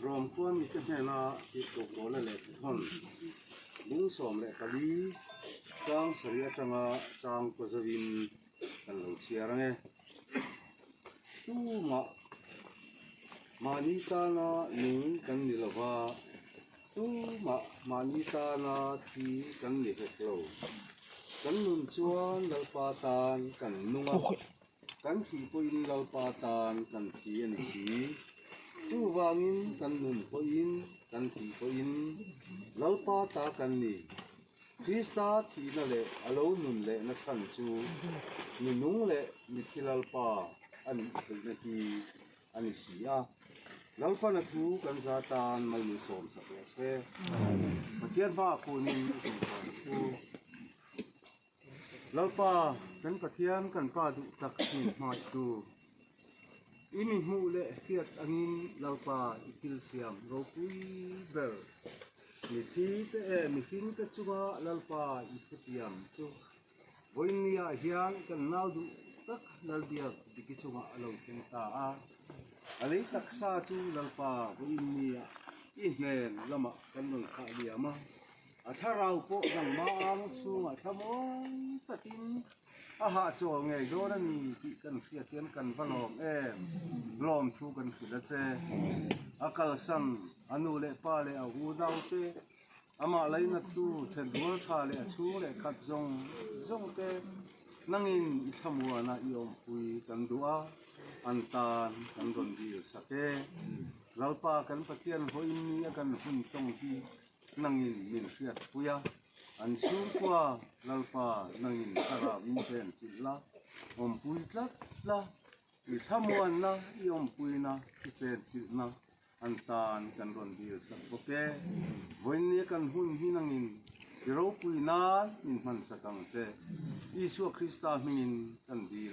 Rom khua mite hnena tihtur pawla lehkhathawn bung 14 chang sarih atanga chang kaw zauhin kan lo chhiar ang e. Tumah mahni tana nung kan ni lova, tumah mahni tana thi kan ni hek lo. Kan nun chuan Lalpa tan kan nung a, kan thih pawhin Lalpa tan kan thi a ni si. Chuvangin kan nun pawhin kan thih pawhin Lalpa ta kan ni. Krista thihna leh a lo nun lehna chhan chu mi nung leh mi thi Lalpa a nih theihna hi a ni si a. Lalpana thu kan za tan mal min sawmsak rawh se. Pathian hmaah khunin i sawmsak ang u. Lalpa, kan Pathian kan Pa duh tak min hmangaihtu. I mi hmuh leh hriat angin Lalpa i thil siam ropui ber. Mithi te eh mihring te chunga Lalpa i thutiam chu vawiinniah hian kan nau duh tak Lalbiak Diki chungah a lo thleng ta a. A lei taksa chu Lalpa vawiinniah i hnen lamah kan rawn khah liam a. A thlarau pawh nangmah ang chhungah thlamuang takin a hahchawl ngei dawn a ni tih kan hriat hian kan va lawm em? Lawm thu kan hrilh a che. A kalsan a nu leh pa leh a u naute, amah lainattu thenrual tha leh a chhung leh khat zawng zawng te nangin i thlamuana i awmpui kan duh a, an tan kan rawn dil sak e. Lalpa kan Pathian hawiin ni a kan hun tawng hi nangin min hriatpui a, an chhungkua Lalpa nangin thlarau in chen chilh la, awmpui tlat la, i thlamuanna i awmpuina i chen chilhna an tan kan rawn dil sak bawk e. Vawiinnia kan hun hi nangin i ropui nan min hmansak ang che. Isua Krista hmingin kan dil.